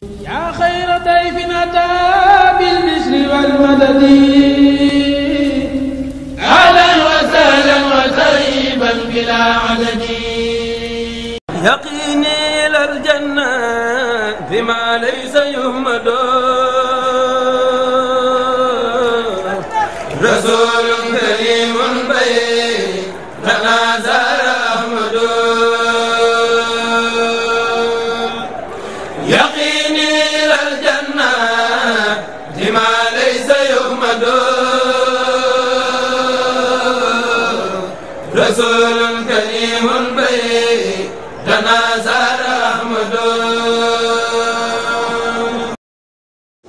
yaa xayra dayfin ataa bil bishri wal madadi ahlan wa sahlan wa tarhiban bilaa adadi yaqini ilal janna bima laysa yuhmadu rasulun karimun baynana zara ahmadu rasulun karimun baynana zara ahmadu.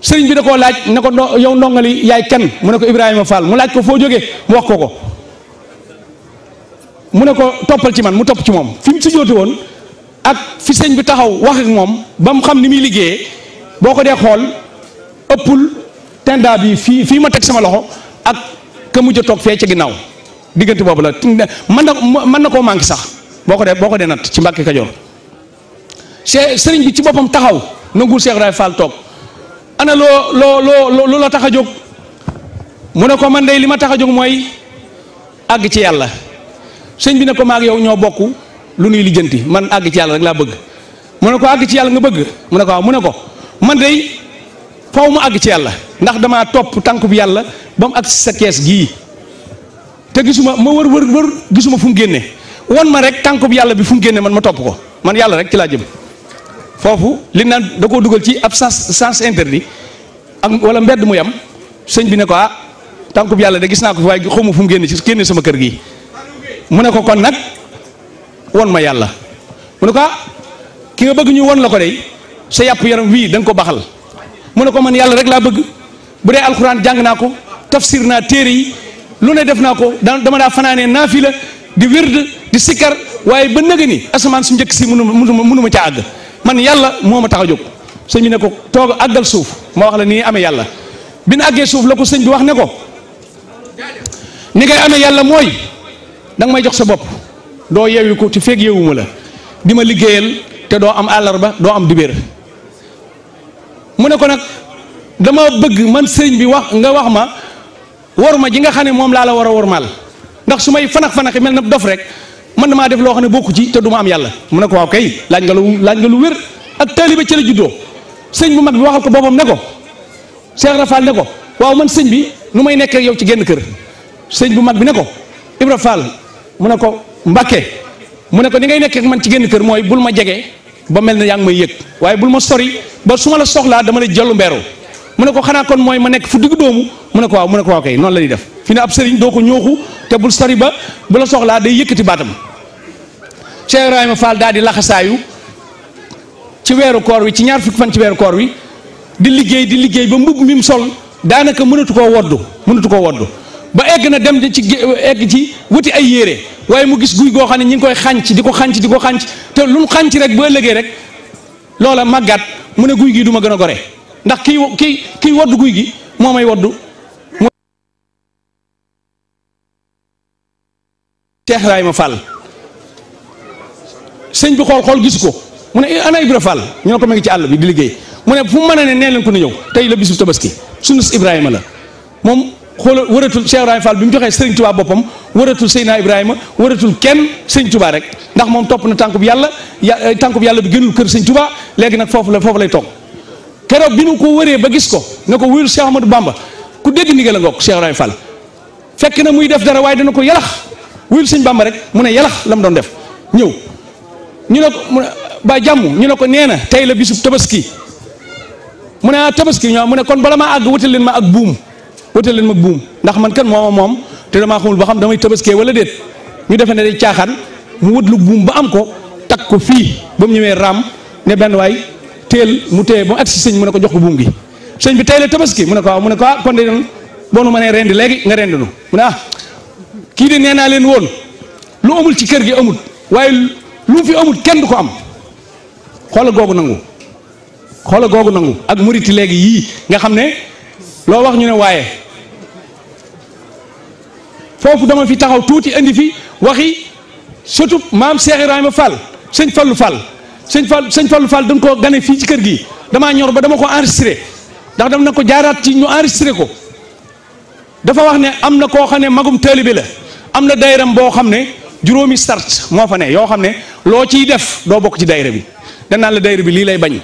sëriñ bi da koo laaj ne ko yow ndongali yaay kenn mu ne ko Ibrahima Fall mu laaj ko foo jógee mu wax ko mu ne ko toppal ci man mu topp ci moom fi mu si joote woon ak fi sëñ bi taxaw wax ak moom ba mu xam ni muy liggéeyee boo ko dee xool ëppul tendaa bi fii ma teg sama loxo ak ka mujj a toog fee ca ginnaaw diggante boobu la mën na koo manqué sax boo ko dee natt ci Mbàkke Kajoor sëriñ bi ci boppam taxaw nangul Cheikh Ibrahima Fall toog ana loo la tax a jóg mu ne ko man de li ma tax a jóg mooy àgg ci yàlla sëñ bi ne ko maag yow ñoo bokk lu nuy lijjanti man àgg ci yàlla rek laa bëgg mu ne ko àgg ci yàlla nga bëgg mu ne ko waaw mu ne ko man de faw mu àgg ci yàlla ndax damaa topp tànk bi yàlla ba mu àgg si sa kees gii te gisuma ma wër gisuma fu mu génne won ma rek tànk bi yàlla bi fu mu génne man ma topp ko man yàlla rek ci laa jëm foofu li naan da koo dugal ci ab sens interdit ak wala mbedd mu yam sëñ bi ne ko ah tànk bi yàlla de gis naa ko fi waaye xawma fu mu génne sama kër gi mu ne ko kon nag won ma yàlla mu ne ko ah ki nga bëgg ñu won la ko de sa yàpp yaram wii da nga ko baxal mu ne ko man yàlla rek laa bëgg bu dee alxuraan jàng naa ko tafsir naa téere yi lu ne def naa ko dama daa fanaanee naafila di wird di sikkar waaye ba nëga ni asamaan su njëkk si mënu ma ca àgg man yàlla moo ma tax a jóg sëñ bi ne ko toog àggal suuf ma wax la ni amee yàlla bi nu àggee suuf la ko sëñ bi wax ne ko ni ngay amee yàlla mooy danga may jox sa bopp doo yeewu ko te feeg yeewuma la di ma liggéeyal te doo am àllarba doo am dibéer mu ne ko nag dama bëgg man sëñ bi wax nga wax ma worma ji nga xam ne moom laa la war a wormaal ndax su may fanax-fanaxi mel na dof rek man damaa def loo xam ne bokku ci te du ma am yàlla mu ne ko waaw kay laaj nga lu wér ak taaliba ci la juddoo sëñ bu mag bi waxal ko boppam ne ko Cheikh Rafal ne ko waaw man sëñ bi nu may nekk yow ci genn kër sëñ bu mag bi ne ko Ibra Fall mu ne ko Mbàkke mu ne ko ni ngay nekk man ci genn kër mooy bul ma jege ba mel ne yaa ngi may yëg waaye bul ma sori ba su ma la soxlaa dama lay jollu mbeeru mu ne ko xanaa kon mooy ma nekk fu digg doomu mu ne ko waaw kay noonu la ñuy def fi ne ab sëriñ doo ko ñooxu te bul sori ba bu la soxlaa day yëkkati baatam Cheikh Ibrahima Fall daal di laxasaayu ci weeru koor wi ci ñaar fukki fan ci weeru koor wi di liggéey ba mbubb mi mu sol daanaka mënatu koo woddu ba egg na dem egg ci wuti ay yére waaye mu gis guy goo xam ne ñi ngi koy xànc di ko xànc te lu mu xànc rek ba ëllëgee rek loola màggat mu ne guy gi du ma gën a gore ndax kii woddu guy gi moo may woddu Cheikh Ibrahima Fall sëñ bi xool gisu ko mu ne ana Ibra Fall ñu ne ko ma ngi ci àll bi di liggéey mu ne fu mu mën a ne nee leen ko ni ñëw tey la bisu tabaski sunu Ibrahima la moom xoolal wëratul Cheikh Ibrahima Fall bi mu joxee Sëriñ Tuubaa boppam wëratul Seydina Ibrahima wëratul kenn Sëriñ Tuubaa rek ndax moom topp na tànkub yàlla bi gënul kër Sëriñ Tuubaa léegi nag foofu lay toog keroog bi nu ko wëree ba gis ko ne ko wuyul Cheikh Ahmadou Bamba ku dégg ndigal la ngoog Cheikh Ibrahima Fall fekk na muy def dara waaye dana ko yalax wuyul Sëriñ Bamba rek mu ne yalax la mu doon def ñëw ñu ne ko ba jàmm ñu ne ko nee na tey la bisub tabaski mu ne tabaski ñoo mu ne kon bala maa àgg wutal leen ma ak buum ndax man kan moom te damaa xamul ba xam damay tabaskee wala déet ñu defe ne day caaxaan mu wut lu buum ba am ko takk ko fii ba mu ñëwee raam ne benn waay teel mu téye ba mu agsi sëñ mu ne ko jox ko buum gi sëñ bi tey la tabaski mu ne ko waaw mu ne ko kon de boo nu mënee rendi léegi nga rendi nu mu ne kii de nee naa leen woon lu amul ci kër gi amut waaye lu fi amut kenn du ko am xoola googu nangu ak muriti léegi yii nga xam ne loo wax ñu ne waaye foofu dama fi taxaw tuuti indi fi waxi surtout maam Cheikh Ibrahima Fall sëñ Fallou Fall sëñ Fallou Fall dañ ko gane fii ci kër gi damaa ñor ba dama ko enregistré ndax dam na ko jaaraat ci ñu enregistré ko dafa wax ne am na koo xam ne magum taalibe la am na dayram boo xam ne juróomi sart moo fa ne yoo xam ne loo ciy def doo bokk ci dayra bi danaan la dayra bi lii lay bañ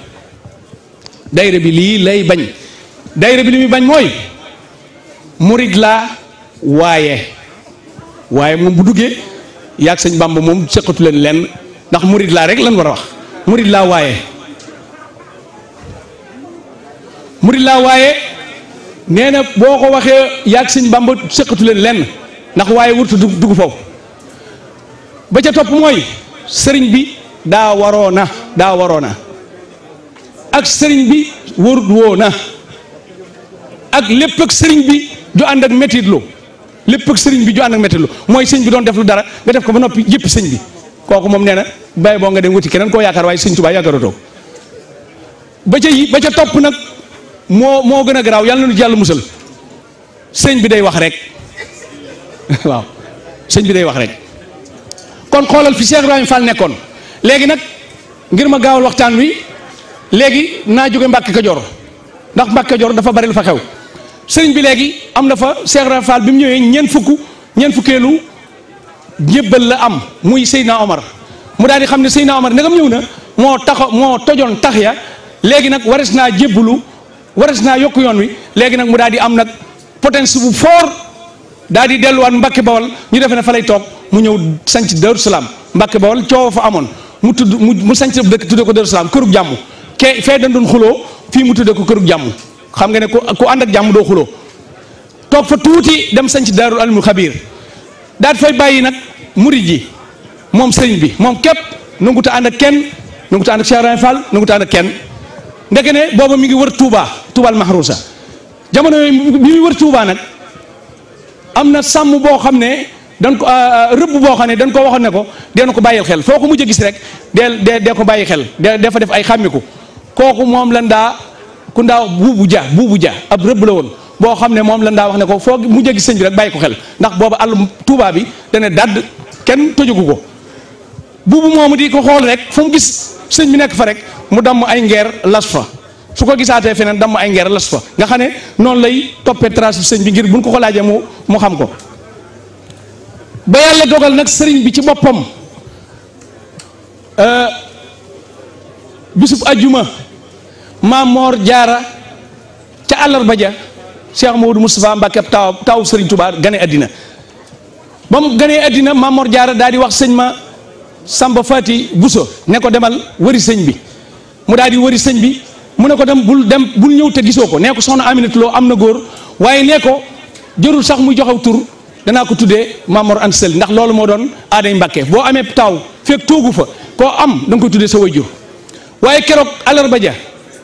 dayra bi lii lay bañ dayra bi li muy bañ mooy murid laa waaye moom bu duggee yaag sëñ Bamba moom seqatu leen lenn ndax murid laa rek lan war a wax murid laa waaye nee na boo ko waxee yaag sëñ Bamba seqatu leen lenn ndax waaye wurtu dugg foofu ba ca topp mooy sëriñ bi daa waroona ak sëriñ bi warut woona ak lépp ak sëriñ bi ju ànd ak métitlu lépp ak sëriñ bi ju ànd ak métitlu mooy sëñ bi doon def lu dara nga def ko ba noppi jëpp sëñ bi kooku moom nee na bàyyi boo nga dem wuti keneen koo yaakaar waaye sëñ Tuubaa yaakaaratoo ba ca topp nag moo gën a garaaw yàlla na nu jàll musal sëñ bi day wax rek waaw sëñ bi day wax rek kon xoolal fi Cheikh Ibrahima Fall nekkoon léegi nag ngir ma gaawal waxtaan wi léegi naa jóge Mbàkke Kajoor ndax Mbàkke Kajoor dafa bari lu fa xew sëriñ bi léegi am na fa Cheikh Ibrahima Fall bi mu ñëwee ñeent fukkeelu jébbal la am muy Seydina Omar mu daal di xam ne Seydina Omar ndegam ñëw na moo tojoon tax ya léegi nag wares naa jébbalu wares naa yokk yoon wi léegi nag mu daal di am nag potence bu fort daal di delluwaat Mbàkke Bawol ñu defe ne fa lay toog mu ñëw sanc Daaru Salaam Mbàkke Bawol coow fa amoon mu sanc dëkk tudde ko Daaru Salaam kërug jàmm fee dañ doon xuloo fii mu tudde ko kërug jàmm xam nga ne ku ànd ak jàmm doo xuloo toog fa tuuti dem sanc Daarul Alimul Xabiir daal di fay bàyyi nag murid ji moom sëriñ bi moom képp nanguta ànd ak kenn nanguta ànd ak Cheikh Ibrahima Fall nanguta ànd ak kenn ndeke ne booba mi ngi wër Touba Mahrousa jamono yooyu bi muy wër Touba nag am na sàmm boo xam ne dañ ko rëbb boo xam ne dañ ko waxoon ne ko dee na ko bàyyil xel foo ko mujj a gis rek dee ko bàyyi xel dee fa def ay xàmmiku kooku moom lan daa ku ndaa buubu ja ab rëbb la woon boo xam ne moom lan daa wax ne ko foo mujj a gis sëñ bi rek bàyyi ko xel ndax booba àll Touba bi dana dadd kenn tojugu ko buubu moomu di ko xool rek fu mu gis sëñ bi nekk fa rek mu damm ay ngeer las fa su ko gisaatee feneen damm ay ngeer las fa nga xam ne noonu lay toppee trace sëñ bi ngir buñ ko laajee mu xam ko ba yàlla dogal nag sëriñ bi ci boppam bisub ajjuma Maam Moor Jaara ca àllarba ja Cheikh Mamadou Moustapha Mbacke taw sëriñ Touba gane addina ba mu ganee addina Maam Moor Jaara daal di wax sëñ ma Samba Fati Bousso ne ko demal wëri sëñ bi mu daal di wëri sëñ bi mu ne ko bul ñëw te gisoo ko nee ko soxna Aminata Lo am na góor waaye nee ko jërul sax muy joxew tur danaa ko tuddee Maam Mor Anta Sali ndax loolu moo doon aaday Mbàkke boo amee taw fekk toogu fa koo am da nga koy tuddee sa wayjur waaye keroog àllarba ja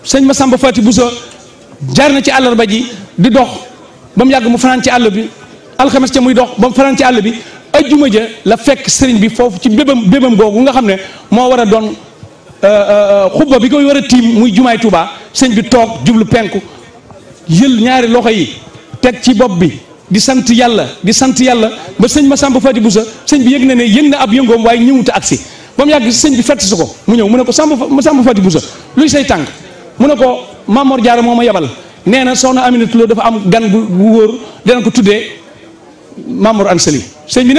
sëñ ma Samba Fati Bousso jaar na ci àllarba ji di dox ba mu yàgg mu fanaan ci àll bi alxames ca muy dox ba mu fanaan ci àll bi ajjuma ja la fekk sëriñ bi foofu ci bébam googu nga xam ne moo war a doon xubba bi koy war a tiim muy jumaay Touba sëñ bi toog jublu penku jël ñaari loxo yi teg ci bopp bi di sant yàlla ba sëñ ma Samba Fati Bousso sëñ bi yëg na ab yëngoom waaye ñëwut a agsi ba mu yàgg sëñ bi fett si ko mu ñëw mu ne ko Samba Fati Bousso luy say tànk mu ne ko Maam Mor Jaara moo ma yebal nee na soxna Aminata Lo dafa am gan bu wóor dina ko tuddee Maam Mor Anta Sali sëñ bi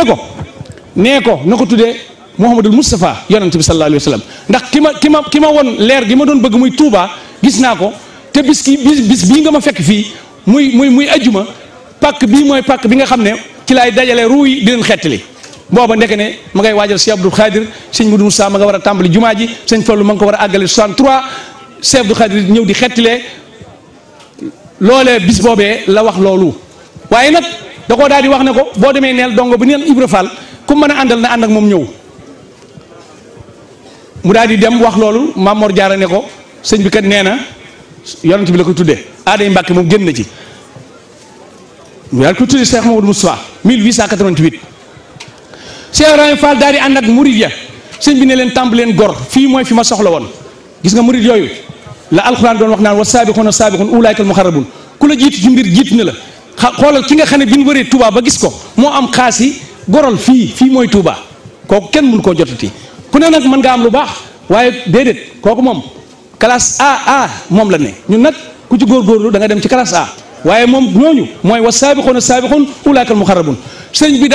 nee ko na ko tuddee Mouhamadul Moustapha yonante bi sallallahu alayhi wa sallam ndax ki ma won leer gi ma doon bëgg muy Touba gis naa ko te bis bii nga ma fekk fii muy ajjuma pàkk bii mooy pàkk bi nga xam ne ci laay dajale ruu yi di leen xettali booba ndeke ne ma ngay waajal Cheikh Abdou Khadir sëñ Moudou Moussa ma nga war a tàmbali jumaa ji sëñ Fallu ma nga ko war a àggale 63 Cheikh Abdou Khadir ñëw di xettilee loolee bis boobee la wax loolu waaye nag da koo daal di wax ne ko boo demee neel dongo bu neel Ibra Fall ku mën a àndal na ànd ak moom ñëw mu daal di dem wax loolu Maam Mor Jaara ne ko sëñ bi kat nee na yonent bi la ko tuddee aaday Mbàkke moom génn na ci mu daal ko tuddee Cheikh Mamadou Moustapha 1888 Cheikh Ibrahima Fall daal di ànd ak murid ya sëñ bi ne leen tàmb leen gor fii mooy fi ma soxla woon gis nga murid yooyu la alxuraan doon wax naan wa saabixuuna saabixuun ulaa'ikal muxarrabuun ku la jiitu ci mbir jiitu na la xoolal ki nga xam ne bi ñu wëree Touba ba gis ko moo am xaas yi goral fii mooy Touba kooku kenn mënu koo jotati ku ne nag mën nga am lu baax waaye déedéet kooku moom classe A moom la ne ñun nag ku ci góorgóorlu da nga dem ci classe A waaye moom ñooñu mooy wa saabixuuna saabixuun ulaa'ikal muqarrabuun sëñ bi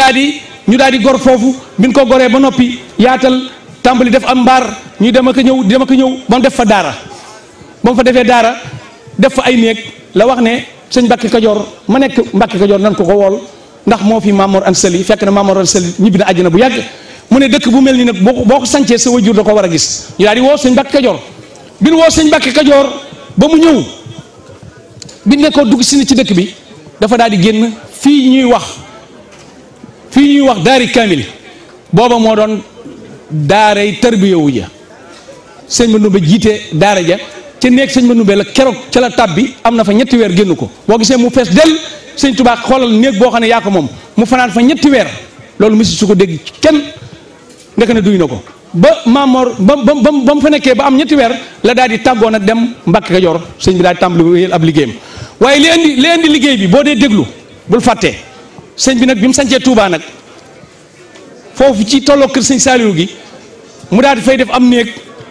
ñu daal di gor foofu biñ ko goree ba noppi yaatal tàmbali def am mbaar ñuy dem ak ñëw ba mu def fa daara ba mu fa defee daara def fa ay néeg la wax ne sëñ Mbàkke Kajoor ma nekk Mbàkke Kajoor nan ko wool ndax moo fi Maam Mor Anta Sali fekk na Maam Mor Anta Sali ñibbi na àjjana bu yàgg mu ne dëkk bu mel ni nag boo ko sancee sa wajur da ko war a gis ñu daal di woo sëñ Mbàkke Kajoor bi ñu woo sëñ Mbàkke Kajoor ba mu ñëw bi ne ko dugg si ci dëkk bi dafa daal di génn fii ñuy wax daari kaamil booba moo doon daaray tarbiyawu ja sëñ ba numbe jiite daara ja ca néeg sëñ ba numbe la keroog ca la tab bi am na fa ñetti weer génn ko boo gisee mu fees del sëñ Tuubaa xoolal néeg boo xam ne yaa ko moom mu fanaan fa ñetti weer loolu misi su ko dégg kenn ndek ne duy na ko ba Maamoor ba mu fa nekkee ba am ñetti weer la daal di tàggoo nag dem Mbàkke Kajoor sëñ bi daal di tàmbali wéyal ab liggéeyam waaye li indi liggéey bi boo dee déglu bul fàttee sëñ bi nag bi mu sancee Touba nag foofu ci tolloo kër sëñ Saaliwu gi mu daal di fay def am néeg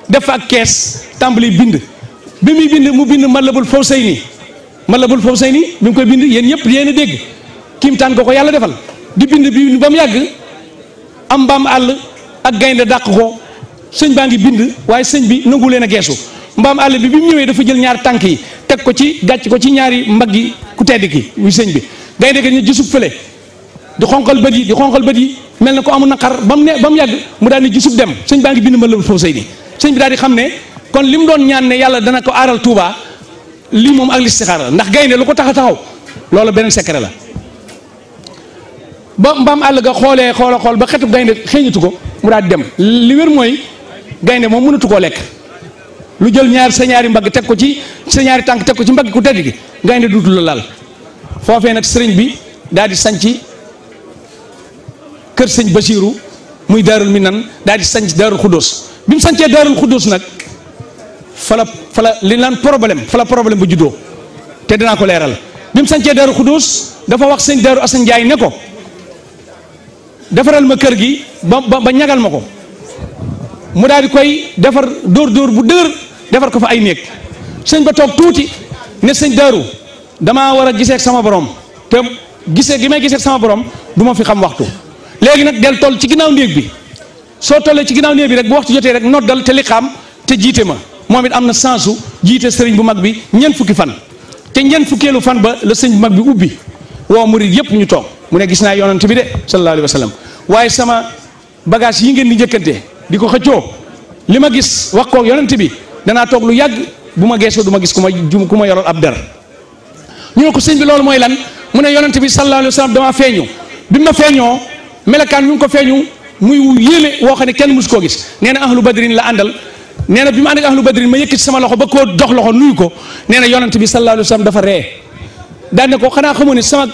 def fa ak kees tàmbali bind bi muy bind mu bind Matlabul Fawzayni bi mu koy bind yéen ñëpp yéen a dégg kiimtaan ko yàlla defal di bind ba mu yàgg am mbaam àll ak gaynde dàq ko sëñ baa ngi bind waaye sëñ bi nangu leen a geesu mbaam àll bi mu ñëwee dafa jël ñaari tànk yi teg ko ci gàcc ko ci ñaari mbagg yi ku tedd ki muy sëñ bi gaynde gi ñu gisub fële di xonqal bët yi mel na ko amul naqar ba mu yàgg mu daal di gisub dem sëñ baa ngi bind Matlabul Fawzayni sëñ bi daal di xam ne kon li mu doon ñaan ne yàlla dana ko aaral Touba lii moom ak listixaara ndax gaynde lu ko tax a taxaw loolu beneen secret la ba mbaam àll ga xool ba xetu gaynde xeeñatu ko mu daal di dem li wér mooy gaynde moom mënatu koo lekk lu jël sa ñaari mbagg teg ko ci sa ñaari tànk teg ko ci mbagg ku tedd gi gaynde duutu la laal foofee nag sëriñ bi daal di sanc kër sëñ Basiiru muy Daarul Minan daal di sanc Daarul Xuddoos bi mu sancee Daarul Xuddoos nag fala li naan problème bu juddoo te dinaa ko leeral bi mu sancee Daarul Xuddoos dafa wax sëñ Daaru Asan Njaay ne ko defaral ma kër gi ba ñagal ma ko mu daal di koy defar dóor bu dëgër defar ko fa ay néeg sëñ ba toog tuuti ne sëñ Daaru damaa war a gisee ak sama borom te gi may gisee ak sama borom du ma fi xam waxtu léegi nag del toll ci ginnaaw néeg bi soo tollee ci ginnaaw néeg bi rek bu waxtu jotee rek noddal te li xam te jiite ma moom it am na sensu jiite sëriñ bu mag bi ñeent fukki fan te ñeent fukkeelu fan ba la sëñ bu mag bi ubbi woo murid yëpp ñu toog mu ne gis naa yonent bi de sallallahu alayhi wa sallam waaye sama bagage yi ngeen di njëkkante di ko xëccoo li ma gis wax ko yonent bi danaa toog lu yàgg bu ma geesoo du ma gis ku ma yoral ab der ñu ne ko sëñ bi loolu mooy lan mu ne yonent bi sallallahu alayhi wa sallam damaa feeñu bi ma feeñoo melekaan bi mu ko feeñu muy yéeme woo xam ne kenn mus koo gis nee na ahlu badrin la àndal nee na bi mu ànd ak ahlu badrin ma yëkkati sama loxo ba koo jox loxo nuyu ko nee na yonent bi sallallahu alayhi wa sallam dafa ree daan ne ko xanaa xamoo ne sama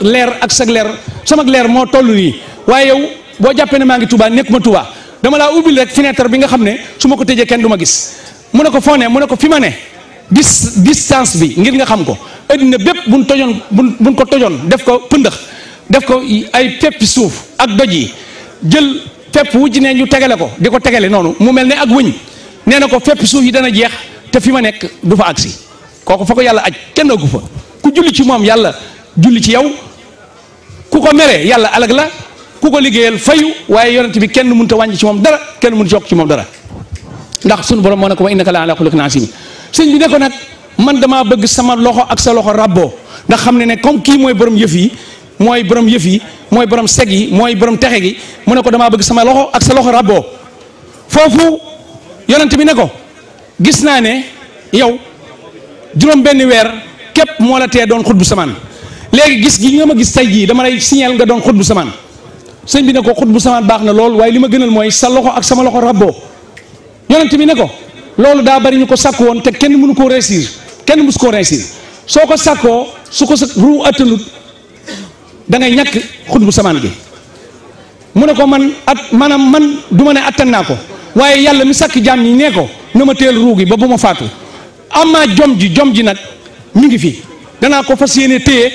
leer moo toll nii waaye yow boo jàppee ne maa ngi Touba nekkuma Touba dama laa ubbil rek fenêtre bi nga xam ne su ma ko tëjee kenn du ma gis mu ne ko foo ne mu ne ko fi ma ne distance bi ngir nga xam ko addina bépp buñ ko tojoon def ko pëndëx def ko ay peppi suuf ak doj yi jël pepp wujj ne ñu tegale ko di ko tegale noonu mu mel ne ak wëñ nee na ko peppi suuf yi dana jeex te fi ma nekk du fa agsi kooku fa ko yàlla aj kenn agu fa ku julli ci moom yàlla julli ci yow ku ko mere yàlla alag la ku ko liggéeyal fayu waaye yonent bi kenn mënut a wàññi ci moom dara kenn mënut a yokk ci moom dara ndax sunu borom moo ne ko wa innaka la ala xuluqin aziim sëñ bi ne ko nag man damaa bëgg sama loxo ak sa loxo rabboo ndax xam ne comme kii mooy borom yëf yi mooy borom seg yi mooy borom texe gi mu ne ko damaa bëgg sama loxo ak sa loxo rabboo foofu yonent bi ne ko gis naa ne yow juróom benn weer képp moo la tee doon xutbu samaan léegi gis gi nga ma gis tey jii dama lay signal nga doon xutbu samaan sëñ bi ne ko xutbu samaan baax na lool waaye li ma gënal mooy sa loxo ak sama loxo rabboo yonent bi ne ko loolu daa bari ñu ko sàkku woon te kenn mënu koo réussir kenn mësu koo réussir soo ko sàkkoo su ko sa ruu attanut da ngay ñàkk xutbu samaan gi mu ne ko man du ma ne attan naa ko waaye yàlla mi sàkk jaam ñi nee ko na ma teel ruu gi ba bu ma faatu amaa jom ji nag mi ngi fi danaa ko fas yéene téye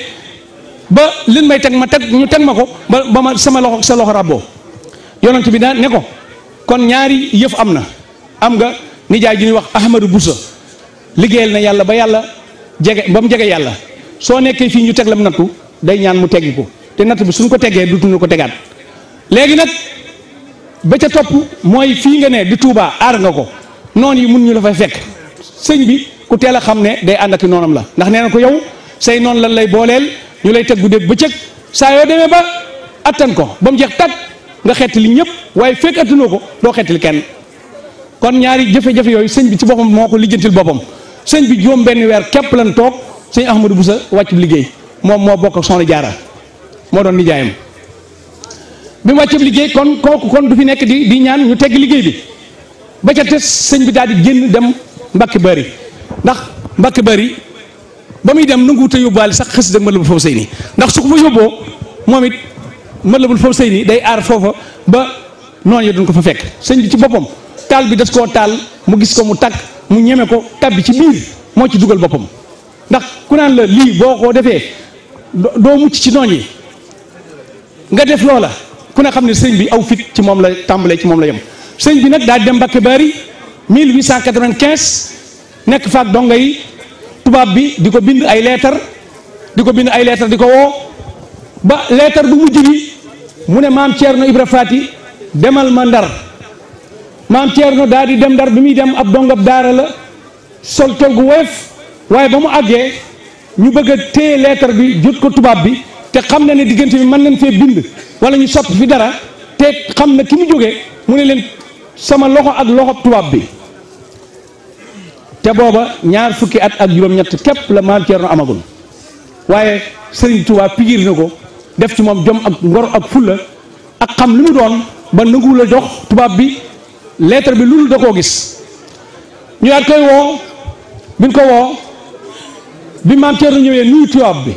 ba lin may teg ñu teg ma ko ba ma sama loxo sa loxo rabboo yonent bi daa ne ko kon ñaari yëf am na am nga nijaay ju ñuy wax Ahmadou Boussa liggéeyal na yàlla ba yàlla jege ba mu jege yàlla soo nekkee fii ñu teg la mu nattu day ñaan mu teggi ko te natt bi suñ ko teggee dutuñu ko tegaat léegi nag ba ca topp mooy fii nga ne di Touba aar nga ko noonu yi mun ñu la fay fekk sëñ bi ku teel a xam ne day ànd ak noonam la ndax nee na ko yow say noonu lan lay booleel ñu lay teg guddeeg bëccëg saa yoo demee ba attan ko ba mu jeex tàkk nga xettali ñëpp waaye fekk attanoo ko doo xettali kenn kon ñaari jafe-jafe yooyu sëñ bi ci boppam moo ko lijjantil boppam sëñ bi juróom benn weer képp lan toog sëñ Ahmadou Boussa wàcc liggéey moom moo bokk ak soxna Jaara moo doon nijaayam bi mu wàccee liggéey kon kooku kon du fi nekk di ñaan ñu tegg liggéey bi ba ca tes sëñ bi daal di génn dem Mbàkke Bari ndax Mbàkke Bari ba muy dem nanguwut a yóbbaale sax xës dëgg Matlabul Fawzayni ndax su ko fa yóbboo moom it Matlabul Fawzayni day aar foofa ba noonu ya duñ ko fa fekk sëñ bi ci boppam taal bi das koo taal mu gis ko mu takk mu ñeme ko tabbi ci biir moo ci dugal boppam ndax ku naan la lii boo ko defee doo mucc ci noon yi nga def loola ku ne xam ne sëñ bi aw fit ci moom la tàmbalee ci moom la yem sëñ bi nag daal dem Mbàkke Bari 1895 nekk faak donga yi tubaab bi di ko bind ay leetar di ko woo ba leetar bu mujj bi mu ne maam Thierno Ibra Faati demal ma Ndar maam Thierno daal di dem Ndar bi muy dem ab dongab daara la sol tol gu woyof waaye ba mu àggee ñu bëgg a téye leetar bi jot ko tubaab bi te xam na ne diggante bi mën nañ fee bind wala ñu sopp fi dara te xam na ki mu jógee mu ne leen sama loxo ak loxo tubaab bi te booba ñaar fukki at ak juróom-ñett képp la maam Thierno amagul waaye Serigne Touba pigir na ko def ci moom jom ak ngor ak fulla ak xam li mu doon ba nangu la jox tubaab bi lettre bi loolu da koo gis ñu daat koy woo biñ ko woo bi maam Thierno ñëwee nuyu tubaab bi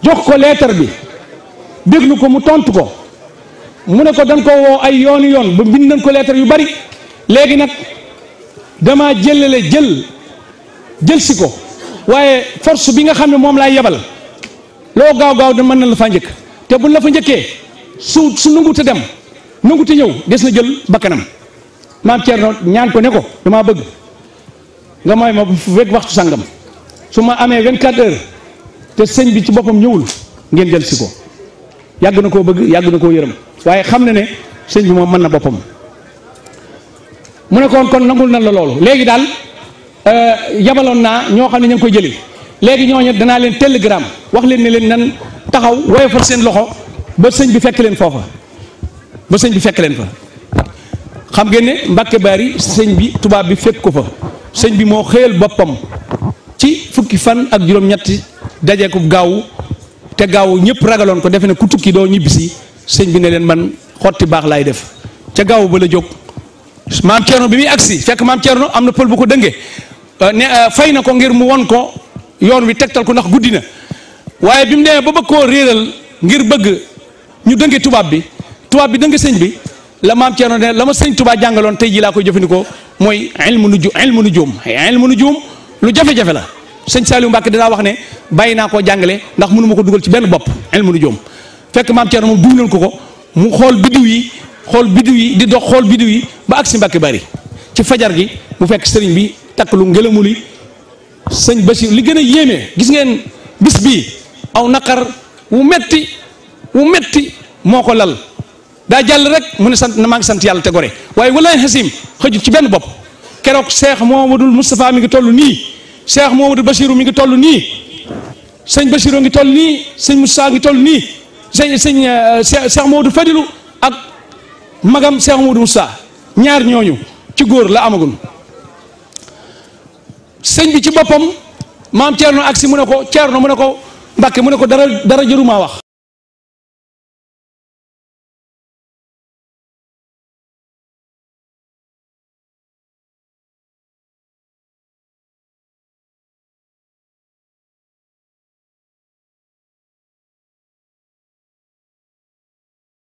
jox ko lettre bi déglu ko mu tontu ko mu ne ko dañ ko woo ay yooni yoon ba bind nañ ko lettre yu bari léegi nag dama jëlale jël si ko waaye force bi nga xam ne moom laay yebal loo gaaw gaaw da mën na la fa njëkk te buñ la fa njëkkee su nanguta dem nanguta ñëw des na jël bakkanam maam Thierno ñaan ko ne ko damaa bëgg nga mooy ma wekk waxtu sàngam su ma amee 24 heures te sëñ bi ci boppam ñëwul ngeen jël si ko yàgg na koo bëgg yàgg na koo yërëm waaye xam na ne sëñ bi moom mën na boppam mu ne kon nangul nan la loolu léegi daal yabaloon naa ñoo xam ne ñu ngi koy jëli léegi ñooñu danaa leen télégramme wax leen ne leen nan taxaw woyofal seen loxo ba sëñ bi fekk leen foofa ba sëñ bi fekk leen fa xam ngeen ne Mbàkke Bari sëñ bi tubaab bi fekk ko fa sëñ bi moo xëyal boppam ci fukki fan ak juróom-ñetti daje ko gaaw te gaaw ñëpp ragaloon ko defe ne ku tukki doo ñibbisi sëñ bi ne leen man xotti baax laay def ca gaaw ba la jóg maam Thierno bi muy agsi fekk maam Thierno am na pël bu ko dëngee ne fay na ko ngir mu won ko yoon wi tegtal ko ndax guddi na waaye bi mu demee ba bëgg koo réeral ngir bëgg ñu dënge tubaab bi dënge sëñ bi la maam Thierno ne la ma sëñ Tuubaa jàngaloon tey jii laa koy jëfandikoo mooy ilmu nujum lu jafe-jafe la sëñ Saliou Mbacke dinaa wax ne bàyyi naa koo jàngale ndax mënu ma ko dugal ci benn bopp ilmu nujum fekk maam Thierno moom duñ leen ko mu xool biddiw yi di dox xool biddiw yi ba agsi Mbàkke Bari ci fajar gi mu fekk sëriñ bi takk lu ngelamu li sëñ Bachir li gën a yéeme gis ngeen bis bii aw naqar wu metti moo ko lal daa jàll rek mu ne sant na maa ngi sant yàlla te gore waaye walaay xasim xëjut ci benn bopp keroog Cheikh Mouhamadoul Moustapha mi ngi toll nii Cheikh Mouhamadoul Bachirou mi ngi toll nii sëñ Bachirou ngi toll nii sëñ Moussa ngi toll nii Cheikh Mouhamadoul Fadilou ak magam Cheikh Mouhamadoul Moussa ñaar ñooñu ci góor la amagun sëñ bi ci boppam maam Thierno agsi mu ne ko Thierno mu ne ko Mbàkke mu ne ko dara jërumaa wax